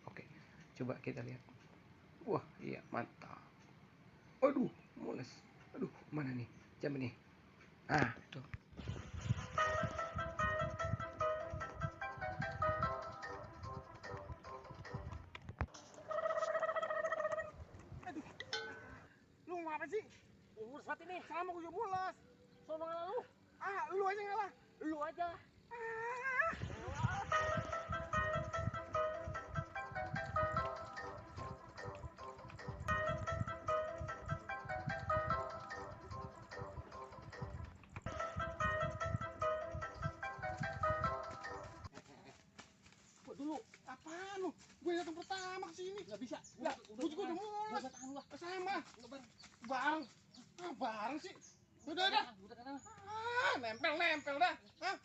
Oke, coba kita lihat. Wah, iya mantap. Aduh, mules. Aduh, mana nih jam ini? Ah, tuh. Aduh, lu ngapa sih? Umur saat ini, Sama gue juga mules. sono ngalah lu. Lu aja ngalah. Lu aja. Gua dulu. Apaan lu? Gue datang pertama ke sini. Nggak bisa. Lah, gue juga udah mules. Gua tahan lu lah. Sama. Nggak bareng. Bareng. Bareng sih. Udah. Gua tekan. Nempel dah. Hah?